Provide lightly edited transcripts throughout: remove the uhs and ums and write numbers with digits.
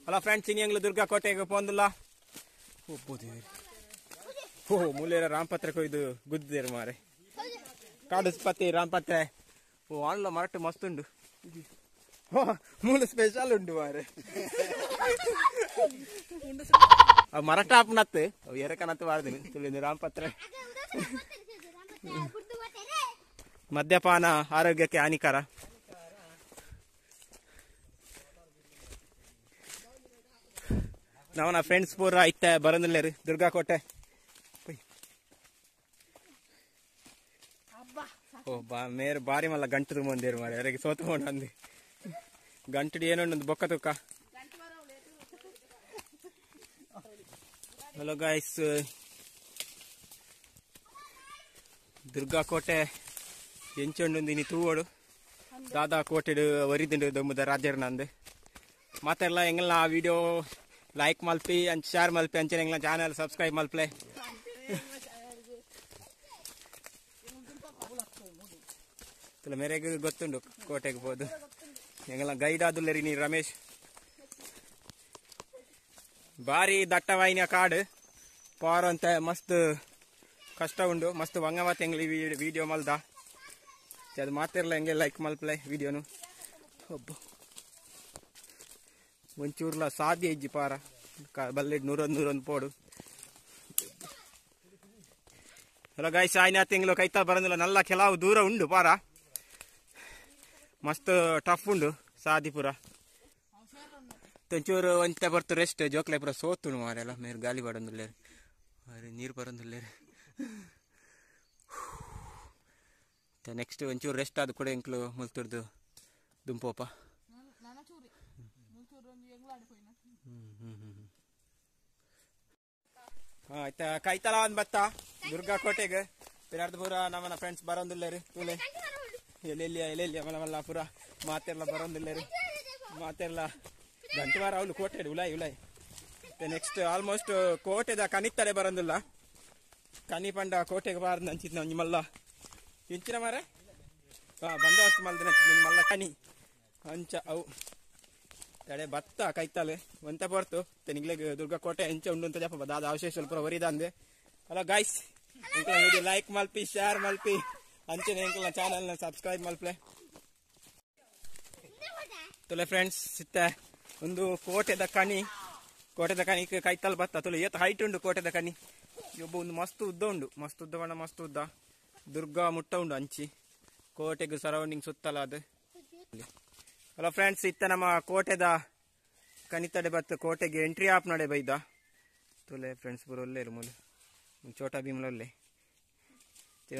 Hello friends, ಇನಿ ದುರ್ಗಾ ಕೋಟೆಗೆ ಪೋಂದುಲ್ಲ. ಓ ಮೂಲೇರ ರಾಮಪತ್ರೆ ಕೊಯ್ದು ಗುದ್ದಿರು ಮಾರೆ. ಕಾಡುಸ್ಪತಿ ರಾಮಪತ್ರೆ. ಓ ಆನ್ಲ ಮರಟ್ಟು ಮಸ್ತ್ ಉಂಡು. ಮೂಲ ಸ್ಪೆಷಲ್ ಉಂಡು ಮಾರೆ. ಮರಟ ಆಪನತ್ತು ಎರಕನತ್ತು ಬಾರ್ದಿನಿ ತುಳಿದು ರಾಮಪತ್ರೆ. ಮದ್ಯಪಾನ ಆರೋಗ್ಯಕ್ಕೆ ಹಾನಿಕರ. ನಾವನ ಫ್ರೆಂಡ್ಸ್ ಪೂರ ಇತ್ತೆ ಬರಂದಿಲ್ಲೇರಿ ದುರ್ಗಾ ಕೋಟೆ. ಓ ಬಾ ಮೇರ್ ಬಾರಿ ಮಲ್ಲ ಗಂಟು ತುಂಬಂದೇರು ಮಾರೆ. ಯಾರಿಗೆ ಸೋತು ಅಂದಿ ಗಂಟು ಏನೋ ಬೊಕ್ಕ ತುಕ್ಕ. ಹಲೋ ಗಾಯ್ಸ್, ದುರ್ಗಾ ಕೋಟೆ ಎಂಚೊಂಡು ಇನಿ ತೂವೋಡು. ದಾದಾ ಕೋಟೆಡು ಒರಿದಿಂಡು ದೊಮ್ಮದ ರಾಜರ್ನಂದು. ಮಾತೆಲ್ಲ ಎಂಗಲ್ನ ಆ ವಿಡಿಯೋ ಲೈಕ್ ಮಲ್ಪಿ ಅಂಚ ಶೇರ್ ಮಲ್ಪಿ ಅಂಚನೆ ಎಂಗ್ಲ ಚಾನಲ್ ಸಬ್ಸ್ಕ್ರೈಬ್ ಮಲ್ಪಲೆ. ಮೇರೆಗೆ ಗೊತ್ತುಂಡು ಕೋಟೆಗೆ ಹೋದು. ಎಂಗಲ ಗೈಡ್ ಆದುಲ್ಲೇರಿ ನೀ ರಮೇಶ್. ಬಾರಿ ದಟ್ಟವಾಯಿನ ಕಾಡು ಪಾರ್ ಅಂತ ಮಸ್ತ್ ಕಷ್ಟ ಉಂಡು. ಮಸ್ತ್ ವಂಗವತ್ ಎಂಗ್ಲಿ ವಿಡಿಯೋ ಮಲ್ದ. ಅದು ಮಾತಿರಲ್ಲ ಹೆಂಗೆ ಲೈಕ್ ಮಲ್ಪಲೆ ವಿಡಿಯೋನು. ಒಬ್ಬ ಒಂಚೂರ್ಲ ಸಾಧ್ಯ ಇಜ್ಜಿ ಪಾರ ಬಲ್ಲೆಡ್ ನೂರೊಂದು ನೂರೊಂದು ಪೋಡು. ಹಲೋ ಗಾಯ್ಸ್, ಆಯ್ನ ತಿಂಗಳು ಕೈತಾ ಬರಂದಿಲ್ಲ. ನಲ್ಲ ಕೆಲವು ದೂರ ಉಂಡು ಪಾರ. ಮಸ್ತ್ ಟಫ್ ಉಂಡು ಸಾದಿ ಪೂರ. ಒಂಚೂರು ಒಂತೆ ಬರ್ತು ರೆಸ್ಟ್. ಜೋಕ್ಲೆ ಪೂರ ಸೋತುಂಡು ಮಾರೆಲ್ಲ. ಮೇರ್ ಗಾಲಿ ಬರಂದುಲ್ಲೇರು, ನೀರು ಬರಂದುಲ್ಲೇರು. ನೆಕ್ಸ್ಟ್ ಒಂಚೂರು ರೆಸ್ಟ್ ಆದ ಕೂಡ ಎಂಕ್ಲು ಮುಲ್ತುರ್ದು ದುಂಪೋಪ. ಆಯ್ತಾ ಕೈತಲ ಒಂದ್ ಬತ್ತ ದುರ್ಗಾ ಕೋಟೆಗೆ. ಪಿರಾರ್ದ ಪೂರ ನಮ್ಮನ ಫ್ರೆಂಡ್ಸ್ ಬರೋಂದಿಲ್ಲೇರಿ. ತೂಲೆ ಎಲ್ಲೆಲ್ಲಿ ಎಲ್ಲೆಲ್ಲಿ ಮಲ್ಲ ಮಲ್ಲ ಪೂರ ಮಾತೆಲ್ಲ ಬರೋಂದಿಲ್ಲೇರಿ. ಮಾತೆಲ್ಲ ಗಂಟೆ ವಾರ ಅವಳು ಕೋಟೆ ಉಲಾಯ್ ಉಲಾಯ್. ನೆಕ್ಸ್ಟ್ ಆಲ್ಮೋಸ್ಟ್ ಕೋಟೆದ ಕನಿತ್ತಡೆ ಬರೋದಿಲ್ಲ. ಕನಿ ಪಂಡ ಕೋಟೆಗೆ ಬಾರ್ದು ಅಂಚಿತ್ ನಾವು ನಿಮ್ಮಲ್ಲ ಇಂಚಿನ ಮಾರೆ ಬಂದೋಬಸ್ತ್ ಮಲ್ದಿನ ನಿಮ್ಮಲ್ಲ ಕನಿ ಅಂಚ ಅವು ತಡೆ ಭತ್ತ ಕೈತಾಲೆ ಒಂತ ಬರ್ತು. ನಿಗ್ಲೆಗ್ ದುರ್ಗಾ ಕೋಟೆ ಎಂಚ ಉಂಡು ಅಂತ ಜಪ್ಪ ದಾದ ಅವಶೇಷ ಸ್ವಲ್ಪ ಒರಿದ ಅಂದೆ. ಹಲೋ ಗಾಯ್ಸ್, ಎಂಕ್ಲ ವಿಡಿಯೋ ಲೈಕ್ ಮಲ್ಪಿ ಶೇರ್ ಮಲ್ಪಿ ಅಂಚನೆ ಎಂಕ್ಲ ಚಾನಲ್ ನ ಸಬ್ಸ್ಕ್ರೈಬ್ ಮಲ್ಪಲೆ. ತುಲೆ ಫ್ರೆಂಡ್ಸ್, ಇತ್ತ ಒಂದು ಕೋಟೆದ ಕಣಿ. ಕೋಟೆದ ಕಣಿ ಕೈತಾಲ್ ಬತ್ತ. ತುಲೆ ಏತ್ ಹೈಟ್ ಉಂಡು ಕೋಟೆದ ಕಣಿ. ಒಬ್ಬ ಒಂದು ಮಸ್ತ್ ಉದ್ದ ಉಂಡು. ಮಸ್ತ್ ಉದ್ದ ಬಣ್ಣ ಮಸ್ತ್ ಉದ್ದ ದುರ್ಗಾ ಮುಟ್ಟ ಉಂಡು ಅಂಚಿ ಕೋಟೆಗೆ ಸರೌಂಡಿಂಗ್ ಸುತ್ತಲ ಅದು. ಹಲೋ ಫ್ರೆಂಡ್ಸ್, ಇತ್ತ ನಮ್ಮ ಕೋಟೆದ ಕನಿತಡೆ ಬತ್ತು. ಕೋಟೆಗೆ ಎಂಟ್ರಿ ಆಪ್ ನಡೆ ಬೈದ. ತುಲೆ ಫ್ರೆಂಡ್ಸ್ ಪೂರ ಒಲ್ಲೇರು ಮೂಲು ಚೋಟಾ ಭೀಮಲೊಲ್ಲೆ.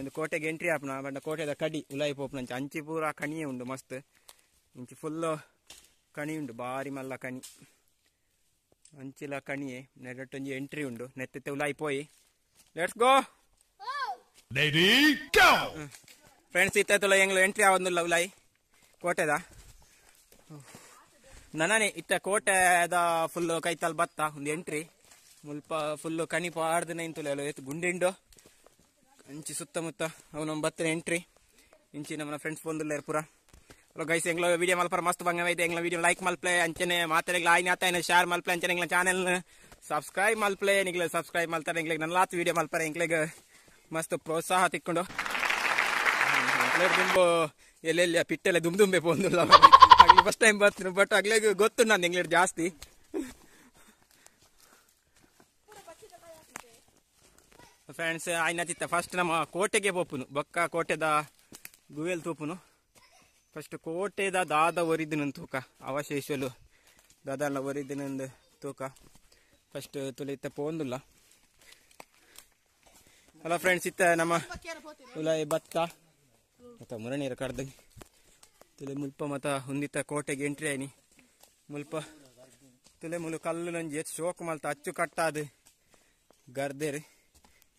ಒಂದು ಕೋಟೆಗೆ ಎಂಟ್ರಿ ಆಪ್ನ ಬಣ್ಣ ಕೋಟೆದ ಕಡಿ ಉಲಾಯಿ ಪೋಪ್ನಂಚ ಅಂಚಿ ಪೂರ ಕಣಿಯೇ ಉಂಡು ಮಸ್ತ್. ಇಂಚಿ ಫುಲ್ ಕಣಿ ಉಂಡು, ಬಾರಿ ಮಲ್ಲ ಕಣಿ. ಅಂಚಿಲ ಕಣಿಯೇ ನೆಡಟ್ಟೊಂಜಿ ಎಂಟ್ರಿ ಉಂಡು. ನೆತ್ತಿತ್ತೆ ಉಲಾಯಿ ಪೋಯಿ. Let's go ready go. Friends, ಇತ್ತ ತುಲ ಎಂಗ್ಲು ಎಂಟ್ರಿ ಆವೊಂದುಲ್ಲ ಉಲಾಯಿ ಕೋಟೆದ. ನನನೇ ಇತ್ತ ಕೋಟೆದ ಫುಲ್ ಕೈತಲ್ ಬತ್ತ ಒಂದು ಎಂಟ್ರಿ. ಮುಲ್ಪ ಫುಲ್ ಕಣಿ ಪಾಡ್ದು ನೈಂತುಲೆ ಏತ್ ಗುಂಡಿಂಡು ಅಂಚಿ ಸುತ್ತಮುತ್ತ ಅವು ನಮ್ಮ ಬತ್ತಿನ ಎಂಟ್ರಿ. ಇಂಚಿ ನಮ್ಮ ಫ್ರೆಂಡ್ಸ್ ಬಂದುಲ್ಲೇರು ಪೂರ. ಹಲೋ ಗೈಸ್, ಎಂಗ್ಲ ವಿಡಿಯೋ ಮಲ್ಪರ ಮಸ್ತ್ ಬಂಗ ಐತೆ. ಎಂಗ್ಲ ವಿಡಿಯೋ ಲೈಕ್ ಮಲ್ಪ್ಲೆ ಅಂಚನೆ ಮಾತೆರೆಗ್ಲ ಆಯ್ನ ಆತ ಶೇರ್ ಮಲ್ಪ್ಲೆ ಅಂಚನೆ ಎಂಗ್ಲ ಚಾನೆಲ್ ಸಬ್ಸ್ಕ್ರೈಬ್ ಮಲ್ಪ್ಲೆ. ನಿಗ್ಲ ಸಬ್ಸ್ಕ್ರೈಬ್ ಮಲ್ತಾರೆ ಎಂಗ್ಲಿಗೆ ನಲ್ಲಾತ್ ವಿಡಿಯೋ ಮಲ್ಪರೆ ಎಂಗ್ಲಿಗೆ ಮಸ್ತ್ ಪ್ರೋತ್ಸಾಹ ತಿಕ್ಕೊಂಡು. ದುಂಬು ಎಲ್ಲೆಲ್ಲಿ ಪಿಟ್ಟೆಲ್ಲ ದುಮ್ ದುಂಬೆ ಪೋಂದುಲ್ಲ. ಆಗ್ಲಿ ಫಸ್ಟ್ ಟೈಮ್ ಬರ್ತೀನಿ, ಬಟ್ ಆಗ್ಲೇ ಗೊತ್ತು ನಾನು ಎಂಗ್ಲೇಟ್ ಜಾಸ್ತಿ. ಫ್ರೆಂಡ್ಸ್, ಆಯ್ನ ಫಸ್ಟ್ ನಮ್ಮ ಕೋಟೆಗೆ ಪೋಪುನು. ಬೊಕ್ಕ ಕೋಟೆದ ಗುವೆಲ್ ತೂಪುನು. ಫಸ್ಟ್ ಕೋಟೆದ ದಾದ ಒರಿದಿನ ತೂಕ ಅವಶೇಷಲು ದಾದಾಲ ಒರಿದಿನ ತೂಕ ಫಸ್ಟ್ ತುಲಿತ್ತ ಪೋಂದುಲ್ಲ. ಹಲೋ ಫ್ರೆಂಡ್ಸ್, ಇತ್ತ ನಮ್ಮ ಉಲಾಯಿ ಭತ್ತ ಮತ್ತ ಮುರನೀರ ಕಡ್ದಂಗೆ. ತುಲೆ ಮುಲ್ಪ ಮತ ಹೊಂದಿತ್ತ ಕೋಟೆಗೆ ಎಂಟ್ರಿ ಆಯ್ನಿ. ಮುಲ್ಪ ತುಲೆ ಮುಲು ಕಲ್ಲು ನಂಜಿ ಎತ್ ಶೋಕ್ ಮಲ್ತ ಅಚ್ಚು ಕಟ್ಟಾದು ಗರ್ದೇರು.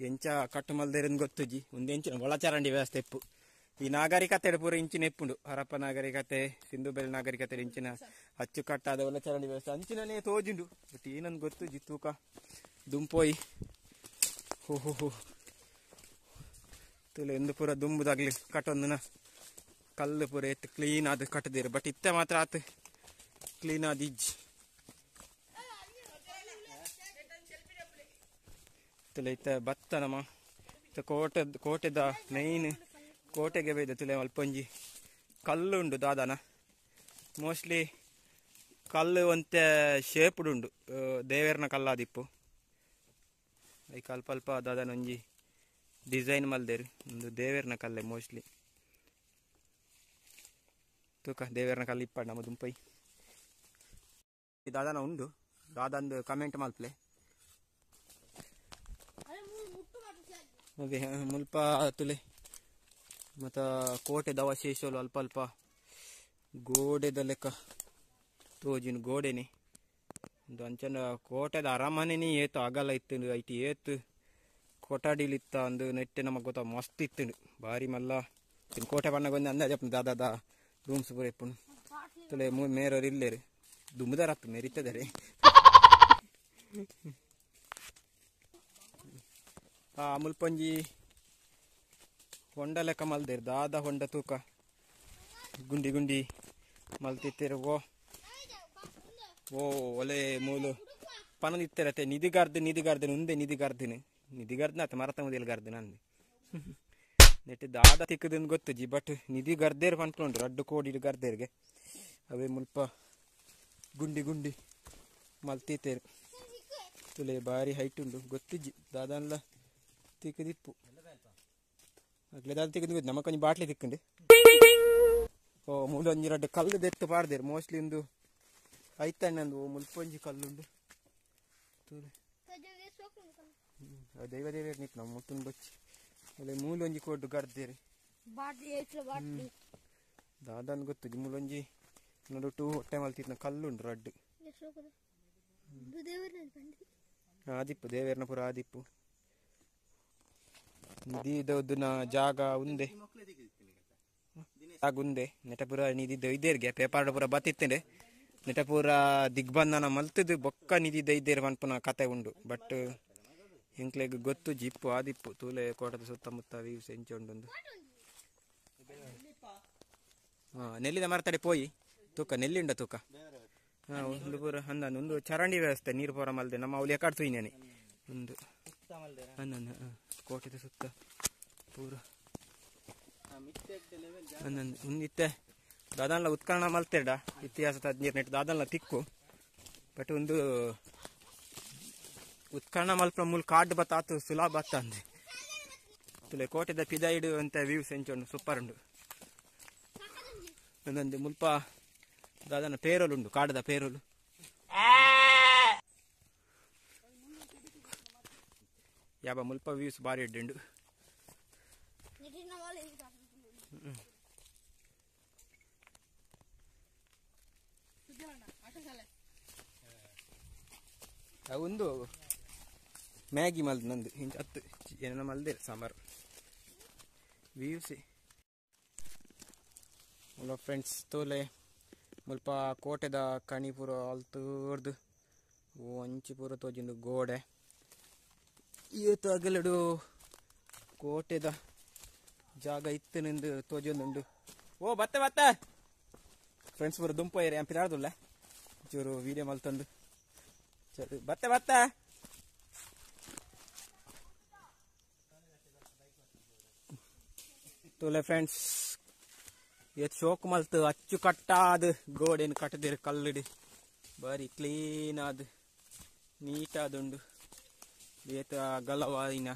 ಎಂಚ ಕಟ್ಟು ಮಲ್ದೇರಂದು ಗೊತ್ತುಜಿ. ಒಂದು ಎಂಚಿನ ಒಳಚರಂಡಿ ವ್ಯವಸ್ಥೆ ಇಪ್ಪು. ಈ ನಾಗರಿಕತೆ ಪೂರ ಇಂಚಿನ ಎಪ್ಪುಂಡು. ಹರಪ್ಪ ನಾಗರಿಕತೆ, ಸಿಂಧು ಬೆಲೆ ನಾಗರಿಕತೆ ಇಂಚಿನ ಅಚ್ಚು ಕಟ್ಟಾದ ಒಳಚರಂಡಿ ವ್ಯವಸ್ಥೆ ಅಂಚಿನೇ ತೋಜುಂಡು. ಬಟ್ ಏನಂದು ಗೊತ್ತುಜಿ ತೂಕ ದುಂಪೋಯಿ. ಹೋ ಹೋ ಹೋ ತುಲೆ ಎಂದು ಪೂರ ದುಂಬುದಾಗ್ಲಿ ಕಟ್ಟೊಂದುನ ಕಲ್ಲು ಪೂರ ಎತ್ತು ಕ್ಲೀನ್ ಆದ ಕಟ್ಟದಿರು. ಬಟ್ ಇತ್ತೆ ಮಾತ್ರ ಆತು ಕ್ಲೀನ್ ಆದ ಇಜ್ಜಿ. ತುಲೆ ಇತ್ತ ಬತ್ತ ನಮ್ಮ ಕೋಟೆ ಕೋಟೆದ ಮೇನ್ ಕೋಟೆಗೆ ಬೈದ ತುಲೆ ಅಲ್ಪೊಂಜಿ ಕಲ್ಲು ಉಂಡು ದಾದಾನ ಮೋಸ್ಟ್ಲಿ ಕಲ್ಲು ಒಂತೆ ಶೇಪ್ಡ್ ಉಂಡು ದೇವೇರ್ನ ಕಲ್ಲಾದಿಪ್ಪು ಐಕ್ ಅಲ್ಪ ಅಲ್ಪ ದಾದಾನ ಒಂಜಿ ಡಿಸೈನ್ ಮಲ್ದೇರು ಒಂದು ದೇವೇರ್ನ ಕಲ್ಲೆ ಮೋಸ್ಟ್ಲಿ ತೂಕ ದೇವೇರ್ನ ಕಲ್ಲು ಇಪ್ಪಾಡು ನಮ್ಮ ದುಂಪೈ ದಾದಾನ ಉಂಡು ದಾದಂದು ಕಮೆಂಟ್ ಮಲ್ಪ್ಲೆ ಅದೇ ಮುಲ್ಪ ತುಲೆ ಮತ್ತು ಕೋಟೆದ ಅವಶೇಷಗಳು ಅಲ್ಪ ಅಲ್ಪ ಗೋಡೆದ ಲೆಕ್ಕ ತೋಜಿನ ಗೋಡೆನೆ ಒಂದು ಅಂಚನ ಕೋಟೆದ ಅರಮನೆನೇ ಏತು ಅಗಲ ಇತ್ತು ಐತಿ ಏತು ಕೊಠಡಿಲಿತ್ತ ಅಂದು ನೆಟ್ಟೆ ನಮಗೆ ಗೊತ್ತ ಮಸ್ತ್ ಇತ್ತು ಭಾರಿ ಮಲ್ಲ ಕೋಟೆ ಬಣ್ಣಗೊಂದು ಒಂದು ಅಂದಾಜಪ್ಪ ದಾದಾದ ರೂಮ್ಸ್ ಪೂರ ಇಪ್ಪುನು ತುಲೆ ಮೇರೋರು ಇಲ್ಲೇರು ದುಮ್ಮದಾರತ್ತು ಮೇರಿತ್ತದರೆ ಆ ಮುಲ್ಪಂಜಿ ಹೊಂಡ ಲೆಕ್ಕ ಮಲ್ದೇರು ದಾದ ಹೊಂಡ ತೂಕ ಗುಂಡಿ ಗುಂಡಿ ಮಲ್ತಿತ್ತೇರು ಓ ಓ ಒಲೆ ಮೂಲು ಪನದಿತ್ತರತೆ ನಿಧಿಗಾರ್ದು ನಿಧಿಗಾರ್ದನ ಉಂದೆ ನಿಧಿಗಾರ್ದಿನ ನಿಧಿಗಾರ್ದನ ಆತ ಮರತ ಮುದಿಲ್ ಗಾರ್ದನ ಅಂದೆ ನೆಟ್ಟು ದಾದ ತಿಕ್ಕದನ್ ಗೊತ್ತುಜಿ ಬಟ್ ನಿಧಿ ಗರ್ದೇರು ಪನ್ಕೊಂಡ್ರು ಅಡ್ಡು ಕೋಡಿ ಗರ್ದೇರ್ಗೆ ಅವೇ ಮುಲ್ಪ ಗುಂಡಿ ಗುಂಡಿ ಮಲ್ತಿತ್ತೇರು ತುಲೆ ಭಾರಿ ಹೈಟ್ ಉಂಡು ಗೊತ್ತಿಜ್ಜಿ ದಾದನ್ಲ ತಿಕ್ಕದಿಪ್ಪು ಅಗ್ಲೆ ದಾದ ತಿಕ್ಕದು ಗೊತ್ತು ನಮಕೊಂಜಿ ಬಾಟ್ಲಿ ತಿಕ್ಕಂಡು ಓ ಮೂಲೊಂಜಿ ರಡ್ಡು ಕಲ್ಲು ದೆತ್ತು ಪಾಡ್ದೇರು ಮೋಸ್ಟ್ಲಿ ಒಂದು ಐತಣ್ಣಂದು ಮುಲ್ಪೊಂಜಿ ಕಲ್ಲುಂಡು ತುಲೆ ದೈವ ದೇವೇರ್ ನಿಪ್ ನಮ್ಮ ಮುತ್ತುನ್ ಬಚ್ಚಿ ಅಲ್ಲೇ ಮೂಲೊಂಜಿ ಕೊಡ್ಡು ಗರ್ದೇರಿ ದಾದನ್ ಗೊತ್ತು ಮೂಲೊಂಜಿ ನಡುಟು ಹೊಟ್ಟೆ ಮಲ್ತಿತ್ನ ಕಲ್ಲುಂಡು ರಡ್ಡು ಆದಿಪ್ಪು ದೇವೇರ್ನ ಪೂರ ಆದಿಪ್ಪು ನಿಧಿದೊದ್ದುನ ಜಾಗ ಉಂದೆ ಉಂದೆ ನೆಟಪುರ ನಿಧಿ ದೈದೇರ್ಗೆ ಪೇಪರ್ ಪೂರ ಬತ್ತಿತ್ತಂಡೆ ನೆಟಪುರ ದಿಗ್ಬಂಧನ ಮಲ್ತದು ಬೊಕ್ಕ ನಿಧಿ ದೈದೇರ್ ಪನ್ಪುನ ಕತೆ ಉಂಡು ಬಟ್ ಎಂಕ್ಲೆಗ್ ಗೊತ್ತು ಜಿಪ್ಪು ಆದಿಪ್ಪು ತೂಲೆ ಕೋಟದ ಸುತ್ತಮುತ್ತ ವ್ಯೂಸ್ ಎಂಚ ಉಂಡು ಹಾ ನೆಲ್ಲಿದ ಮರತಡೆ ಪೋಯಿ ತೂಕ ನೆಲ್ಲಿ ಉಂಡ ತೂಕ ಹಾ ಒಂದು ಪೂರ ಅಂದ ಒಂದು ಚರಂಡಿ ವ್ಯವಸ್ಥೆ ನೀರು ಪೂರ ಮಲ್ದೆ ನಮ್ಮ ಅವ್ಲು ಎಕಾಡ್ ತೂಯಿನೇನೆ ಒಂದು ಅಂದ ಕೋಟೆದ ಸುತ್ತ ಪೂರ ಅಂದಂದು ಒಂದಿತ್ತೆ ದಾದನ್ಲ ಉತ್ಕರ್ಣ ಮಲ್ತೇಡ ಇತಿಹಾಸ ತಜ್ಞರ್ ನೆಟ್ ದಾದನ್ಲ ತಿಕ್ಕು ಬಟ್ ಒಂದು ಉತ್ಕರ್ಣ ಮಲ್ಪ ಮೂಲ ಕಾಡು ಬತ್ತಾತು ಸುಲಭ ಬತ್ತ ಅಂದೆ ತುಲೆ ಕೋಟೆದ ಪಿದಾಯಿಡು ಅಂತ ವ್ಯೂಸ್ ಎಂಚುಂಡು ಸೂಪರ್ ಉಂಡು ಒಂದೊಂದು ಮುಲ್ಪ ದಾದನ ಪೇರೋಲು ಉಂಡು ಕಾಡದ ಪೇರೋಲು ಯಾಬ ಮುಲ್ಪ ವ್ಯೂಸ್ ಬಾರಿ ಎಡ್ಡುಂಡು ಒಂದು ಮ್ಯಾಗಿ ಮಲ್ದು ನಂದು ಇಂಚ ಹತ್ತು ಏನೇನೋ ಮಲ್ದೆ ಸಾಂಬಾರು ವ್ಯೂಸಿ ಹಲೋ ಫ್ರೆಂಡ್ಸ್ ತೋಲೆ ಮುಲ್ಪ ಕೋಟೆದ ಕಣಿ ಪೂರ ಅಲ್ತೂರ್ದು ಅಂಚಿ ಪೂರ ತೋಜಿಂದು ಗೋಡೆ ಏತು ಅಗಲಡು ಕೋಟೆದ ಜಾಗ ಇತ್ತು ನಿಂದು ತೋಜೊಂದುಂಡು ಓ ಬತ್ತೆ ಬತ್ತೆ ಫ್ರೆಂಡ್ಸ್ ಪೂರ ದುಂಪು ಏರಿ ಅಂಪಿನಾರ್ದುಲ್ಲ ಚೂರು ವೀಡಿಯೋ ಮಲ್ತಂದು ಚರು ಬತ್ತೆ ಬತ್ತೆ ತೋಲೆ ಫ್ರೆಂಡ್ಸ್ ಏತ್ ಶೋಕ್ ಮಲ್ತು ಅಚ್ಚು ಕಟ್ಟಾದ ಗೋಡೆನು ಕಟ್ಟದಿರು ಕಲ್ಲುಡು ಬಾರಿ ಕ್ಲೀನ್ ಆದ್ ನೀಟ್ ಆದುಂಡು ಏತ ಅಗಲವಾಯಿನ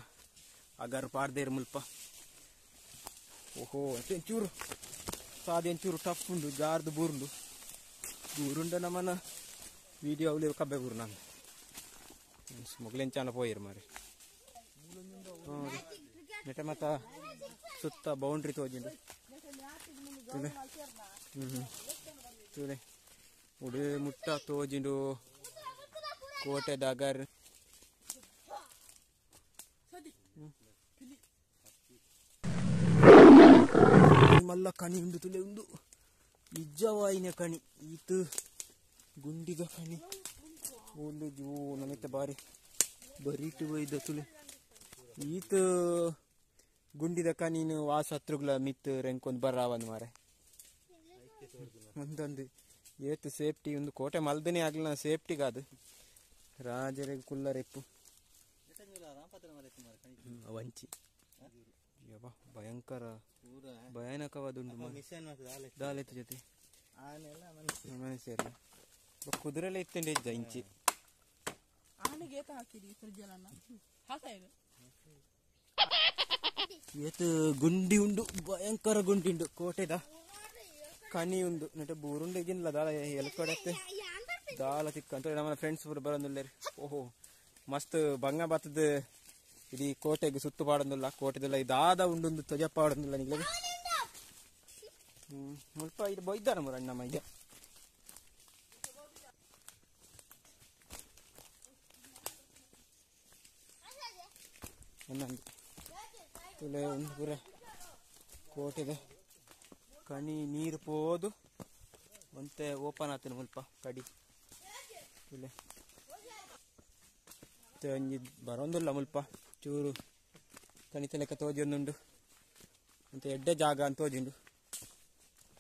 ಅಗರ್ ಪಾಡ್ದೇರು ಮುಲ್ಪ ಓಹೋ ಚೂರು ಸಾದೆ ಚೂರು ಟಫ್ ಉಂಡು ಜಾರ್ದು ಬೂರುಂಡು ಬೂರುಂಡ ನಮ್ಮನ ವೀಡಿಯೋ ಅವಳಿ ಕಬ್ಬೆ ಬೂರು ನಾನು ಮೊಗ್ಲೆಂಚಾನ ಪೋಯಿರು ಮಾರಿ ನೆಟ ಮತ್ತ ಸುತ್ತ ಬೌಂಡ್ರಿ ತೋಜಿಂಡು ತುಲೆ ತುಲೆ ಉಡು ಮುಟ್ಟ ತೋಜಿಂಡು ಕೋಟೆ ಡಗರ್ ಮಲ್ಲ ಕಣಿ ಉಂಡು ತುಲೆ ಉಂಡು ನಿಜವಾಯಿನ ಕಣಿ ಈತು ಗುಂಡಿದ ಕಣಿ ಒಂದು ಜೂ ನಮಿತ ಬಾರಿ ಬರೀಟು ಒಯ್ದ ತುಲೆ ಈತ ಗುಂಡಿದ ಕಣಿನು ವಾಸತ್ರುಗ್ಲ ಮಿತ್ತು ರೆಂಕೊಂದು ಬರ್ರಾವಂದು ಮಾರೆ ಒಂದೊಂದು ಏತು ಸೇಫ್ಟಿ ಒಂದು ಕೋಟೆ ಮಲ್ದನೇ ಆಗ್ಲಿಲ್ಲ ಸೇಫ್ಟಿಗಾದು ರಾಜರಿಗೆ ಕುಲ್ಲರೆಪ್ಪು. ವಂಚಿ ಭಯಂಕರ ಭಯಾನಕವಾದುಂಡು ದಾಲೆತ್ತು ಜೊತೆ ಮನುಷ್ಯರು ಕುದುರೆಲ್ಲ ಇತ್ತಂಡೆ ಇದ್ದ ಇಂಚಿ ಏತು ಗುಂಡಿ ಉಂಡು ಭಯಂಕರ ಗುಂಡಿ ಉಂಡು ಕೋಟೆದ ಕನಿ ಉಂಡು ನೆಟ ಬೂರುಂಡು ಇದ್ದಿಲ್ಲ ದಾಲ ಎಲ್ಕೊಡತ್ತೆ ದಾಲ ತಿಕ್ಕ ಅಂತ ನಮ್ಮ ಫ್ರೆಂಡ್ಸ್ ಪೂರ ಬರೋದಿಲ್ಲ. ಓಹೋ ಮಸ್ತ್ ಬಂಗ ಬತ್ತದ ಇಡೀ ಕೋಟೆಗೆ ಸುತ್ತು ಪಾಡೊಂದಿಲ್ಲ ಕೋಟೆದೆಲ್ಲ ಇದಾದ ಉಂಡೊಂದು ತ್ವಜ ಪಾಡೊಂದಿಲ್ಲ ನಿಗ್ಲಗೆ. ಮುಲ್ಪ ಇದು ಬೊಯ್ದಾರ ಮುರ ಅಣ್ಣ ಮೈಗೆ ಇನ್ನೊಂದು ತುಲೆ ಒಂದು ಪೂರ ಕೋಟೆದ ಕಣಿ ನೀರು ಪೋದು ಒಂತೆ ಓಪನ್ ಆತನ ಮುಲ್ಪ ಕಡಿ ತುಲೆ ಒಂಜಿ ಬರೋಂದಿಲ್ಲ ಮುಲ್ಪ ಚೂರು ಕಣಿತ ಲೆಕ್ಕ ತೋಜೊಂದುಂಡು ಅಂತೆ ಎಡ್ಡೆ ಜಾಗ ಅಂತ ತೋಜುಂಡು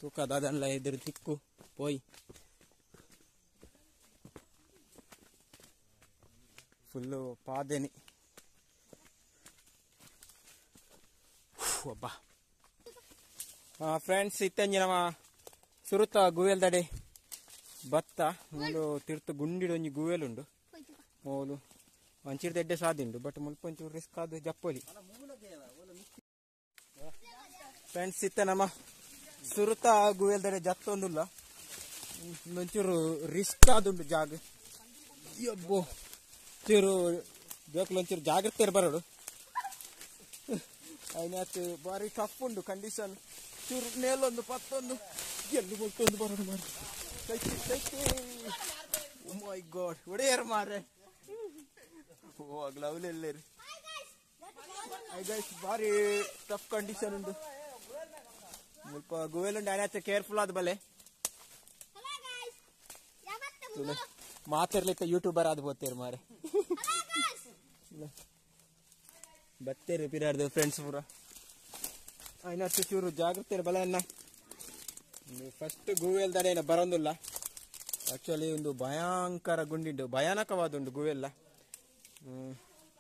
ತೂಕ ದಾದನ್ಲ ಎದುರು ತಿಕ್ಕು ಪೋಯ್ ಫುಲ್ಲು ಪಾದೆನಿ ಅಬ್ಬಾ. ಫ್ರೆಂಡ್ಸ್ ಇತ್ತಂಜಿ ನಮ್ಮ ಸುರುತ ಗುವೆಲ್ದಡೆ ಭತ್ತ ಮೂಲು ತಿರ್ತು ಗುಂಡಿಡು ಒಂಜಿ ಗುವೆಲ್ ಉಂಡು ಮೂಲು ಒಂಚೂರು ಎಡ್ಡೆ ಸಾದಿಂಡು ಬಟ್ ಮುಲ್ಪ ಒಂಚೂರು ರಿಸ್ಕ್ ಆದ ಜಪ್ಪೊಲಿ. ಫ್ರೆಂಡ್ಸ್ ಇತ್ತ ನಮ್ಮ ಸುರುತ ಗುವೆಲ್ದಡೆ ಜತ್ತೊಂದುಲ್ಲ ಒಂಚೂರು ರಿಸ್ಕ್ ಆದುಂಡು ಜಾಗ ಯಬ್ಬೋ ಚೂರು ಜೋಕ್ಲು ಒಂಚೂರು ಜಾಗ್ರತೆ ಬರೋಡು ಐನಾತ್ ಬಾರಿ ಟಫ್ ಉಂಡು ಕಂಡೀಷನ್ ಚೂರು ಮೇಲೊಂದು ಪತ್ತೊಂದು ಎಲ್ಲಿ ಮುಟ್ಟೊಂದು ಬರೋಡು ಮಾರೆ ಕೈತಿ ಕೈತಿ ಮೈ ಗಾಡ್ ಒಡೆಯರ್ ಮಾರೆ ಓ ಗ್ಲೌಲೆಲ್ಲೇರಿ I guys ಬಾರಿ ಟಫ್ ಕಂಡೀಷನ್ ಉಂಡು ಮುಲ್ಪ ಗುವೆಲ್ ಉಂಡು ಐನಾತ್ ಕೇರ್ಫುಲ್ ಆದ ಬಲೆ ಮಾತಿರ್ಲಿಕ್ಕ ಯೂಟ್ಯೂಬರ್ ಆದ ಬೋತೇರು ಮಾರೆ ಬತ್ತೇರು ಪಿರಾರ್ದು ಫ್ರೆಂಡ್ಸ್ ಪೂರ ಐನಾತ್ ಚೂರು ಜಾಗ್ರತೆ ಬಲ ಅನ್ನ ಫಸ್ಟ್ ಗುವೆಲ್ ದಡೆ ಬರೋದಿಲ್ಲ. ಆಕ್ಚುಲಿ ಒಂದು ಭಯಂಕರ ಗುಂಡಿಂಡು ಭಯಾನಕವಾದುಂಡು ಗುವೆಲ್ಲ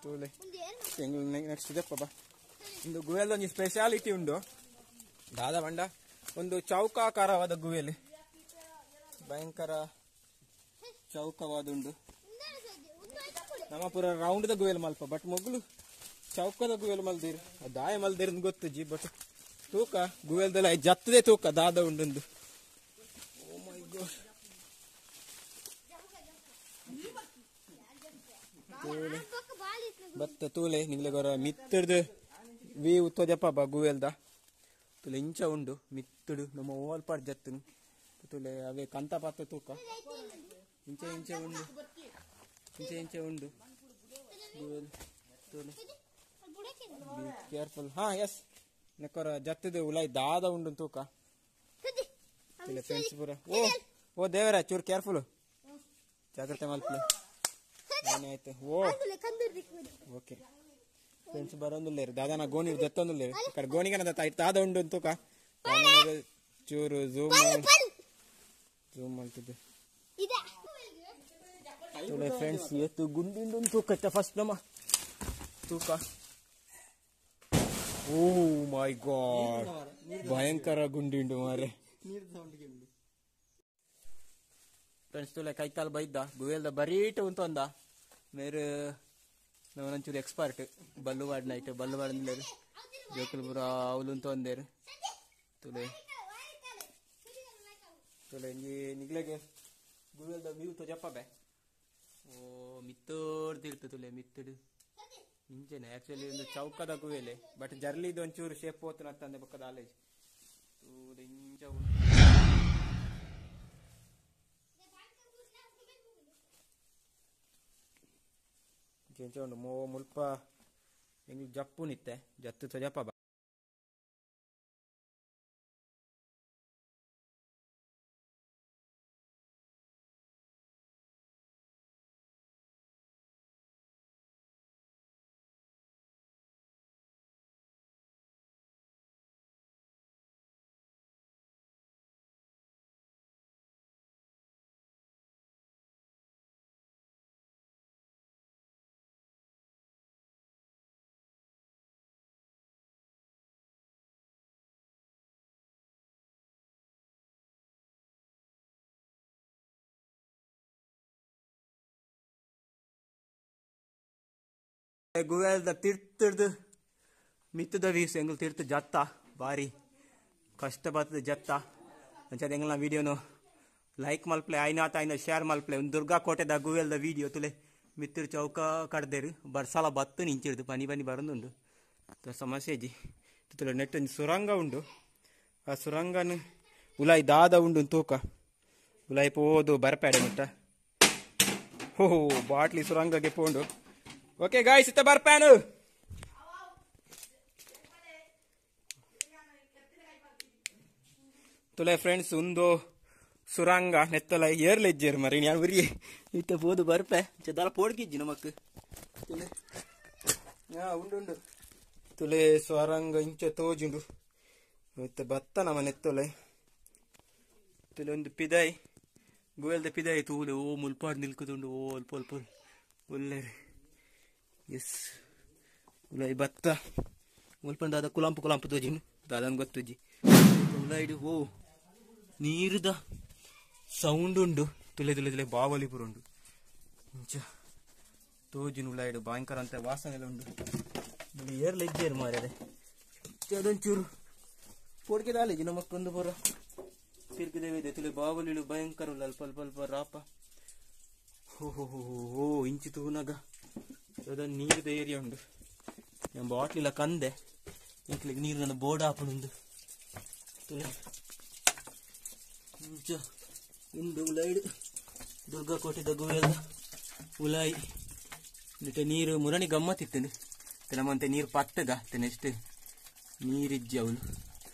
ತೂಲೆ ನೆಕ್ಸ್ಟ್ ಇದಪ್ಪ ಬಾ. ಒಂದು ಗುವೆಲ್ ಒಂಜಿ ಸ್ಪೆಷಾಲಿಟಿ ಉಂಡು ದಾದ ಬಂಡ ಒಂದು ಚೌಕಾಕಾರವಾದ ಗುವೆಲ್ ಭಯಂಕರ ಚೌಕವಾದುಂಡು. ನಮ್ಮ ಪೂರ ರೌಂಡ್ the ಗುವೆಲ್ ಮಲ್ಪ ಬಟ್ ಮೊಗ್ಲು ಚೌಕದ ಗುವೆಲ್ ಮಲ್ದಿರು ದಾಯ ಮಲ್ದಿರ್ ಗೊತ್ತುಜಿ ಬಟ್ ತೂಕ ಗುವೆಲ್ದೆಲ್ಲ ಜತ್ತದೆ ತೂಕ ದಾದ ಉಂಡುಂದು. ಓ ಮೈ ಗಾಡ್ ಬತ್ತ ತೂಲೆ ನಿಗ್ಲೆಗೊರ ಮಿತ್ತುಡ್ದು ವಿ ಉತ್ತೋಜಪ್ಪ ಬಾ ಗುವೆಲ್ದ ತುಲೆ ಇಂಚ ಉಂಡು ಮಿತ್ತುಡು ನಮ್ಮ ಓಲ್ಪಾಡ್ ಜತ್ತುನು ತುಲೆ ಅವೇ ಕಂತ ಪಾತ್ರ ತೂಕ ಇಂಚ ಇಂಚ ಉಂಡು ಇಂಚ ಇಂಚ ಉಂಡು ಗುವೆಲ್ ತೂಲೆ ಬಿ ಕೇರ್ಫುಲ್. ಹಾ ಎಸ್ ನೆಕ್ಕೊರ ಜತ್ತದು ಉಲಾಯ್ ದಾದ ಉಂಡು ತೂಕ ತುಲೆ ಫ್ರೆಂಡ್ಸ್ ಪೂರ. ಓ ಓ ದೇವರ ಚೂರು ಕೇರ್ಫುಲ್ ಜಾಗ್ರತೆ ಮಲ್ಪಲೆ ಏನಾಯ್ತು. ಓ ಓಕೆ ಫ್ರೆಂಡ್ಸ್ ಬರೋದಿಲ್ಲ ದಾದಾನ ಗೋಣಿ ಜತ್ತೊಂದಿಲ್ಲ ಈ ಕಡೆ ಗೋಣಿಗೆ ದಾದ ಉಂಡು ತೂಕ ಚೂರು ಝೂಮ್ ಝೂಮ್ ಮಾಡ್ತಿದ್ದೆ ತುಲೆ ಫ್ರೆಂಡ್ಸ್ ಎತ್ತು ಗುಂಡಿಂಡು ತೂಕ ಫಸ್ಟ್ ನಮ್ಮ ತೂಕ. ಓ ಮೈ ಗಾಡ್ ಭಯಂಕರ ಗುಂಡಿಂಡು ಮಾರೆ. ಫ್ರೆಂಡ್ಸ್ ತುಲೆ ಕೈಕಾಲು ಬೈದ್ದ ಗುವೆಲ್ದ ಬರೀಟ ಉಂಟು ಅಂದ ಮೇರು ನಮ್ಮನಂಚೂರು ಎಕ್ಸ್ಪರ್ಟ್ ಬಲ್ಲು ವಾಡ್ ನೈಟ್ ಬಲ್ಲು ವಾಡ್ ಜೋಕುಲು ಪೂರ ಅವ್ಲು ಉಂಟು ಅಂದೇರು ತುಲೆ ತುಲೆ ಇಂಜಿ ನಿಗ್ಲೆಗೆ ಗುವೆಲ್ದ ವ್ಯೂ ತೋಜಪ್ಪ ಬೇ. ಓ ಮಿತ್ತೋಡ್ ತಿರ್ತು ತುಲೆ ಮಿತ್ತುಡು ಇಂಚೆನೆ ಆಕ್ಚುಲಿ ಒಂದು ಚೌಕದ ಗುವೆಲೆ ಬಟ್ ಜರ್ಲಿದು ಒಂಚೂರು ಶೇಪ್ ಹೋತು ಅಂತಂದೆ ಬೊಕ್ಕದ ಆಲೇಜ್ ತೂಲೆ ಇಂಚ ಇಂಚ ಉಂಡು ಮೋ ಮುಲ್ಪ ಎಂಗ್ಲು ಜಪ್ಪು ನಿತ್ತೆ ಜತ್ತು ತೋಜಪ್ಪ ಬಾ. ಗುವೆಲ್ದ ತಿರ್ತದ ಮಿತ್ತದ ವೀಸ್ ಎಂಗಲ್ ತಿರ್ತು ಜತ್ತ ಬಾರಿ ಕಷ್ಟ ಬರ್ತದೆ ಜತ್ತ. ಅಂಚಾದ ಎಂಗಲ್ನ ವೀಡಿಯೋನು ಲೈಕ್ ಮಲ್ಪ್ಲೆ ಆಯ್ನಾತ ಆಯ್ನ ಶೇರ್ ಮಲ್ಪ್ಲೆ. ಒಂದು ದುರ್ಗಾ ಕೋಟೆದ ಗುವೆಲ್ದ ವೀಡಿಯೋ ತುಲೆ ಮಿತ್ತಿರು ಚೌಕ ಕಡ್ದೇರು ಬರ್ಸಾಲ ಬತ್ತು ನಿಂಚಿಡ್ದು ಪನಿ ಪನಿ ಬರಂದುಂಡು ಸಮಸ್ಯೆ ಇಜ್ಜಿ. ತುಲೆ ನೆಟ್ ಒಂಜಿ ಸುರಂಗ ಉಂಡು. ಆ ಸುರಂಗನ ಉಲಾಯಿ ದಾದ ಉಂಡು ತೂಕ ಉಲಾಯಿ ಪೋದು ಬರ್ಪೇಡೆ ಮುಟ್ಟ. ಹೋ ಬಾಟ್ಲಿ ಸುರಂಗಕ್ಕೆ ಪೋಂಡು. ಓಕೆ ಗಾಯ್ಸ್ ಇತ್ತ ಬರ್ಪ್ಯಾನು. ತುಲೆ ಫ್ರೆಂಡ್ಸ್ ಒಂದು ಸುರಂಗ ನೆತ್ತಲ ಏರ್ಲೆಜ್ಜೇರು ಮರಿ ನಾನು ಉರಿ ಇತ್ತ ಪೋದು ಬರ್ಪೆ ಚದಾಲ ಪೋಡ್ಕಿಜ್ಜಿ ನಮಕ್. ತುಲೆ ಉಂಡು ಉಂಡು ತುಲೆ ಸುರಂಗ ಇಂಚ ತೋಜುಂಡು ಇತ್ತ ಬತ್ತ ನಮ್ಮ ನೆತ್ತೊಲೆ. ತುಲೆ ಒಂದು ಪಿದಾಯಿ ಗುವೆಲ್ದ ಪಿದಾಯಿ ತೂಲೆ ಓ ಮುಲ್ಪಾಡ್ ನಿಲ್ಕುದುಂಡು ಓ ಅಲ್ಪ ಅಲ್ಪ ಒಲ್ಲೇರಿ ಎಸ್ ಉಲಾಯಿ ಬತ್ತ ಮುಲ್ಪಂಡ ದಾದ ಕುಲಾಂಪು ಕುಲಾಂಪು ತೋಜಿನು ದಾದನ್ ಗೊತ್ತುಜ್ಜಿ. ಉಲಾಯಿಡು ಓ ನೀರುದ ಸೌಂಡ್ ಉಂಡು. ತುಲೆ ತುಲೆ ತುಲೆ ಬಾವಲಿಪುರ ಉಂಡು ಇಂಚ ತೋಜಿನ ಉಲಾಯಿಡು ಭಯಂಕರ ಅಂತ ವಾಸನೆ ಉಂಡು. ಏರ್ಲೆಜ್ಜೇರು ಮಾರ್ಯಾರೆ ಅದೊಂಚೂರು ಪೋಡ್ಕೆ ದಾಲೇಜಿ ನಮಕ್ಕೊಂದು ಪೂರ ತಿರ್ಗದೇವಿದೆ. ತುಲೆ ಬಾವಲಿಲು ಭಯಂಕರ ಉಲ್ಲ ಅಲ್ಪ ಅಲ್ಪ ಅಲ್ಪ ರಾಪ. ಹೋ ಹೋ ಹೋ ಹೋ ಇಂಚು ತೂನಾಗ ಅದ ನೀರುದ ಏರಿಯಾ ಉಂಡು. ನಮ್ಮ ಬಾಟ್ಲಿಲ್ಲ ಕಂದೆ ಇಂಕ್ಲಿಗೆ ನೀರು ನನ್ನ ಬೋರ್ಡ್ ಹಾಪುಂಡು. ತುಲೆ ಇಂಚ ಉಂಡು ಉಲಾಯಿಡು ದುರ್ಗಾ ಕೋಟೆದ ಗುವೆಲ್ದ ಉಲಾಯಿ ಇತ್ತ ನೀರು ಮುರಣಿ ಗಮ್ಮತ್ತಿತ್ತು. ನಮ್ಮಂತೆ ನೀರು ಪತ್ತಗ ನೆಕ್ಸ್ಟ್ ನೀರಿಜ್ಜಿ ಅವಳು.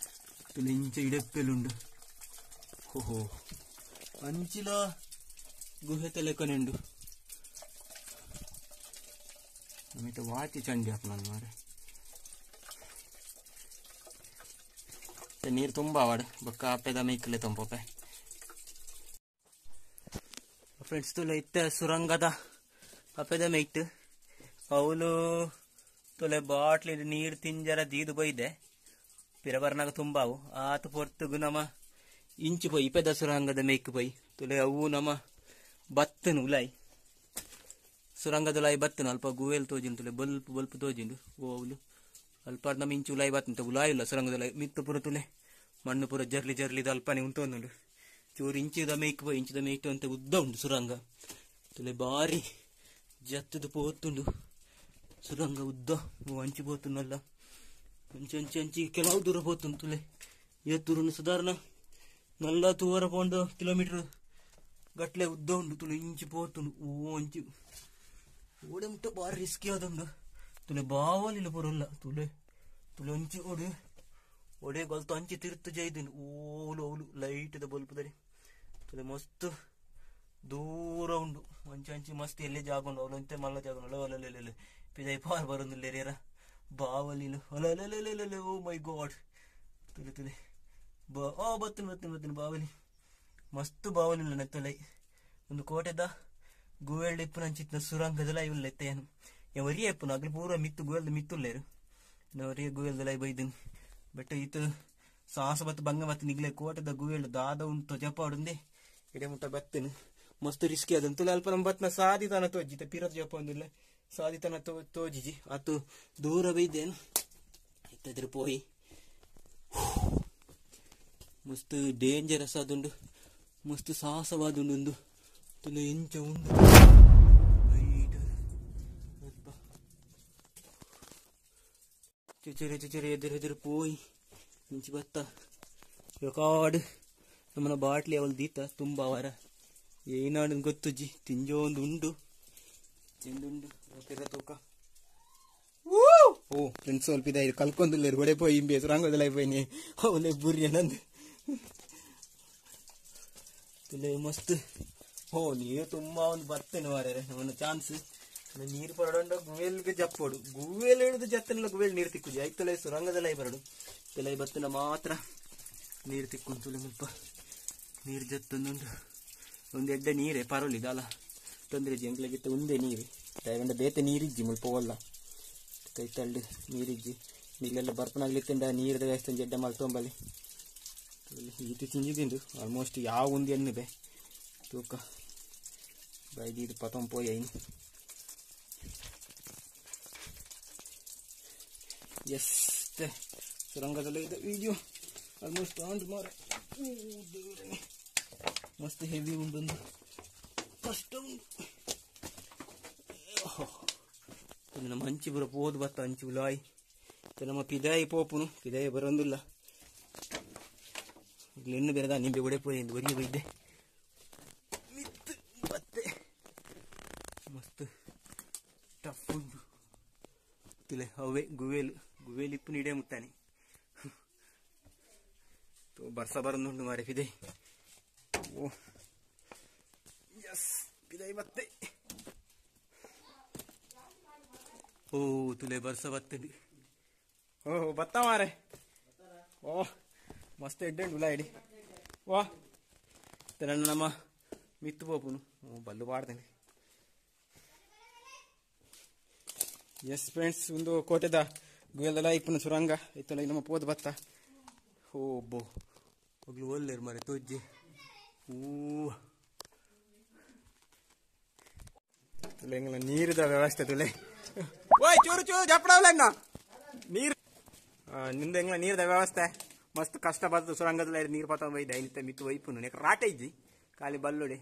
ತುಲೆ ಇಂಚ ಇಡಪ್ಪೆಲುಂಡು. ಓಹೋ ಅಂಚಿಲ ಗುಹೆ ತಲೆಕೊನೆಂಡು ನಮಿತ ವಾಚಿ ಚಂಡಿ ಹಾಪುನ ಮಾರೆ. ನೀರು ತುಂಬ ಆವಾಡು ಬೊಕ್ಕ ಅಪ್ಪೆದ ಮೈಕಲೆ ತಂಪೋಪೆ. ಫ್ರೆಂಡ್ಸ್ ತುಲೆ ಇತ್ತ ಸುರಂಗದ ಅಪ್ಪೆದ ಮೈಟ್ ಅವಳು ತುಲೆ ಬಾಟ್ಲಿ ನೀರು ತಿಂಜರ ದೀದು ಬೈದೆ ಪಿರಬರ್ನಾಗ ತುಂಬಾವು ಆತ ಪೊರ್ತುಗು ನಮ ಇಂಚು ಪೋಯಿ ಇಪೆದ ಸುರಂಗದ ಮೇಕ್ ಪೋಯಿ ತುಲೆ ಅವು ನಮ ಬತ್ತನು ಉಲಾಯಿ ಸುರಂಗದ ಉಲಾಯಿ ಬತ್ತನು ಅಲ್ಪ ಗುವೆಲ್ ತೋಜಿಂಡು ತುಲೆ ಬಲ್ಪ್ ಬಲ್ಪ್ ತೋಜಿಂಡು ಓ ಅವಳು ಅಲ್ಪ ನಮ್ಮ ಇಂಚು ಉಲಾಯಿ ಬತ್ತಂತ ಉಲಾಯಿ ಇಲ್ಲ ಸುರಂಗದ ಉಲಾಯಿ ಮಿತ್ತು ಪೂರ ತುಲೆ ಮಣ್ಣು ಪೂರ ಜರ್ಲಿ ಜರ್ಲಿದ ಅಲ್ಪನೆ ಉಂಟು ಚೂರು ಇಂಚಿದ ಮೇಕ್ ಪೋಯಿ ಇಂಚಿದ ಮೇಕ್ ಅಂತ ಉದ್ದ ಉಂಟು ಸುರಂಗ. ತುಲೆ ಬಾರಿ ಜತ್ತದ ಪೋತುಂಡು ಸುರಂಗ ಉದ್ದ ಅಂಚಿ ಪೋತುಂಡಲ್ಲ ಅಂಚಿ ಅಂಚಿ ಅಂಚಿ ಕೆಲವು ದೂರ ಪೋತುಂಡು ತುಲೆ ಏತೂರು ಸುಧಾರಣ ನಲ್ಲ ತೂವರ ಪೋಂಡು ಕಿಲೋಮೀಟರ್ ಗಟ್ಲೆ ಉದ್ದ ಉಂಡು ತುಲೆ ಇಂಚಿ ಪೋತುಂಡು ಓ ಅಂಚಿ ಓಡೆ ಮುಟ್ಟ ಬಾರಿ ರಿಸ್ಕಿ ಆದುಂಡು. ತುಲೆ ಬಾವಲಿಲ್ಲ ಪೂರಲ್ಲ ತುಲೆ ತುಲೆ ಅಂಚಿ ಓಡೆ ಒಡೆ ಗೊಲ್ತು ಅಂಚಿ ತಿರ್ತು ಜೈದುಂಡು ಓಲು ಓಲು ಲೈಟ್ದ ಬಲ್ಪುದರಿ ತುಲೆ ಮಸ್ತ್ ದೂರ ಉಂಡು ಅಂಚಿ ಅಂಚಿ ಮಸ್ತ್ ಎಲ್ಲೇ ಜಾಗ ಉಂಡು ಅವಳು ಅಂತೆ ಮಲ್ಲ ಜಾಗ ಉಂಡು ಅಲ್ಲ ಪಿದೈ ಪಾರ್ ಬರೋದಿಲ್ಲ ಬಾವಲಿಲು ಅಲ್ಲ ಓ ಮೈ ಗಾಡ್. ತುಲೆ ತುಲೆ ಬಾ ಓ ಬತ್ತಿನ ಬತ್ತಿನ ಬತ್ತಿನ ಬಾವಲಿ ಮಸ್ತ್ ಬಾವಲಿಲ್ಲ ನೆತ್ತಲೈ ಒಂದು ಕೋಟೆದ ಗುವೆಲ್ಡ್ ಇಪ್ಪುನ ಅಂಚಿತ್ತಿನ ಸುರಂಗದಲ ಇವುಲ್ಲ ಎತ್ತೇನು ಒರಿಯೇ ಇಪ್ಪುನ ಅಗ್ಲಿ ಪೂರ ಮಿತ್ತು ಗುವೆಲ್ದ ಮಿತ್ತುಲ್ಲೇರು ಒರಿಯ ಗುವೆಲ್ದಲ ಬೈದು ಬಟ್ ಈತ ಸಾಹಸ ಬತ್ತು ಬಂಗ ಬತ್ತು ನಿಗ್ಲೆ ಕೋಟೆದ ಗುವೆಲ್ಡ್ ದಾದ ಉಂಟು ಜಪಾಡುಂದೆ ಇಡೆ ಮುಟ್ಟ ಬತ್ತಿನ ಮಸ್ತ್ ರಿಸ್ಕಿ ಅದಂತುಲೆ ಅಲ್ಪ ನಮ್ಮ ಬತ್ತಿನ ಸಾದಿತನ ತೋಜಿತ ಪಿರತ್ ಜಪ ಒಂದಿಲ್ಲ ಸಾದಿತನ ತೋಜಿಜಿ ಆತು ದೂರ ಬೈದೇನು ಇತ್ತದ್ರ ಪೋಯಿ ಮಸ್ತ್ ಡೇಂಜರಸ್ ಆದುಂಡು ಮಸ್ತ್ ಸಾಹಸವಾದುಂಡು ತುಲೆ ಇಂಚ ಉಂಡು ಚುಚುರಿ ಚುಚುರಿ ಎದುರು ಎದುರು ಪೋಯಿ ಇಂಚಿ ಬತ್ತ ಕಾಡು ನಮ್ಮನ ಬಾಟ್ಲಿ ಅವಳು ದೀತ ತುಂಬ ಅವರ ಏನಾಡು ಗೊತ್ತುಜ್ಜಿ ತಿಂಜೋ ಒಂದು ಉಂಡು ತಿಂದುಂಡು ತೂಕ. ಓ ಫ್ರೆಂಡ್ಸ್ ಸ್ವಲ್ಪ ಇದಾಯ್ತು ಕಲ್ಕೊಂದುಲ್ಲೇರು ಒಡೆ ಪೋಯಿ ಇಂಬೆ ಸುರಂಗದಲ್ಲ ಪೋಯಿನಿ ಅವಳೆ ಬುರಿ ನಂದು ತುಲೆ ಮಸ್ತ್. ಓ ನೀರು ತುಂಬ ಒಂದು ಬರ್ತೇನೆ ಮಾರ್ರೆ ನಮ್ಮನ್ನ ಚಾನ್ಸ್ ನೀರು ಬರಡಂಡ ಗುವೆಲ್ಗೆ ಜಪ್ಪೋಡು ಗುವೆಲ್ ಹಿಡಿದು ಜತ್ತನೆಲ್ಲ ಗುವೆಲ್ ನೀರು ತಿಕ್ಕುಜಿ ಐತಲೆ ಸುರಂಗದಲ್ಲ ಬರಡು ತುಲೆ ಬತ್ತನ ಮಾತ್ರ ನೀರು ತಿಕ್ಕೊಂಡು ತುಲೆ ಮುಲ್ಪ ನೀರು ಜತ್ತೊಂದುಂಡು ಒಂದು ಎಡ್ಡೆ ನೀರೇ ಪರವಲಿದಲ್ಲ ತೊಂದರೆ ಎಂಕ್ಲೆಗಿತ್ತ ಒಂದೇ ನೀರು ದಯವಂಡ ಬೇತೆ ನೀರಿಜ್ಜಿ ಮುಲ್ಪ ಒಲ್ಲ ಕೈ ತಳ್ಳು ನೀರಿಜ್ಜಿ ನೀರೆಲ್ಲ ಬರ್ಪನಾಗ್ಲಿತ್ತಂಡ ನೀರದ ವ್ಯವಸ್ಥೆ ಜಡ್ಡ ಮಲ್ತೊಂಬಲ್ಲಿ ಈತು ತಿಂಜಿದಿಂಡು ಆಲ್ಮೋಸ್ಟ್ ಯಾವ ಒಂದು ಎಣ್ಣೆ ಬೇ ತೂಕ ಬೈದೀದು ಪತೊಂಪೋಯಿ ಐನು. ಎಸ್ ಸುರಂಗದಲ್ಲಿ ಇದು ವಿಡಿಯೋ ಆಲ್ಮೋಸ್ಟ್ ಆನ್ ಮಾರ. ಮಸ್ತ್ ಹೆವಿ ಉಂಟು, ಕಷ್ಟ ಉಂಟು. ನಮ್ಮ ಹಂಚಿ ಬರೋ ಪೋದು ಬತ್ತ ಹಂಚಿ ಉಲಾಯಿ. ನಮ್ಮ ಪಿದಾಯಿ ಪೋಪುನು ಪಿದಾಯಿ ಬರೋಂದಿಲ್ಲ. ಇನ್ನು ಬೇರೆದ ನಿಂಬೆ ಒಡೆ ಪೋಯಿ ಒರಿಯ ಬೈದೆ ಮಿತ್ತು ಬತ್ತೆ. ಮಸ್ತ್ ಟಫ್ ಉಂಟು. ತುಲೆ ಅವೇ ಗುವೇಲು ಗುವೇಲು ಇಪ್ಪು ನೀಡೇ ಮುಟ್ಟಾನೆ. ಬರ್ಸ ಬರೋದುಂಟು ಮಾರೆ ಪಿದೈ. ಓ ಎಸ್ ಪಿದೈ ಬತ್ತೆ. ಓ ತುಲೆ ಬರ್ಸ ಬತ್ತಂడి. ಓ ಬತ್ತ ಮಾರೆ. ಓ ಮಸ್ತ್ ಎಡ್ಡೆ ಉಂಟು ಇಡಿ. ವಾ ನನ್ನ ನಮ್ಮ ಮಿತ್ತು ಪೋಪುನು. ಓ ಬಲ್ಲು ಪಾಡ್ತೇನೆ. ಎಸ್ ಫ್ರೆಂಡ್ಸ್, ಒಂದು ಕೋಟೆದ ಗುವೆಲ್ದಲ್ಲ ಇಪ್ಪುನ ಸುರಂಗ ಇತ್ತಲ್ಲ ನಮ್ಮ ಪೋದು ಬತ್ತ. ಓ ಬೋ ಒಗ್ಲು ಒಲ್ಲೇರು ಮಾರೆ ತೋಜ್ಜಿ. ಊ ತುಲೆ ಎಂಗಲ ನೀರಿದ ವ್ಯವಸ್ಥೆ ತುಲೆ. ಓಯ್ ಚೂರು ಚೂರು ಜಪ್ಪಡವಲ್ಲ ನೀರು ನಿಂದು ಎಂಗ್ಲ ನೀರಿದ ವ್ಯವಸ್ಥೆ ಮಸ್ತ್ ಕಷ್ಟ ಬರ್ತದೆ. ಸುರಂಗದಲ್ಲಿ ನೀರು ಪಾತ ಒಯ್ದು ಐನಿತ ಮಿತ್ತು ಒಯ್ಪುನು ನೆಕ್ ರಾಟ ಇಜ್ಜಿ ಖಾಲಿ ಬಲ್ಲುಡೆ.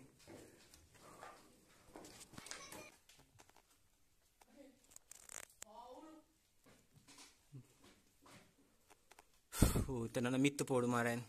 ಓ ನನ್ನ ಮಿತ್ತು ಪೋಡು ಮಾರಾಯನ್.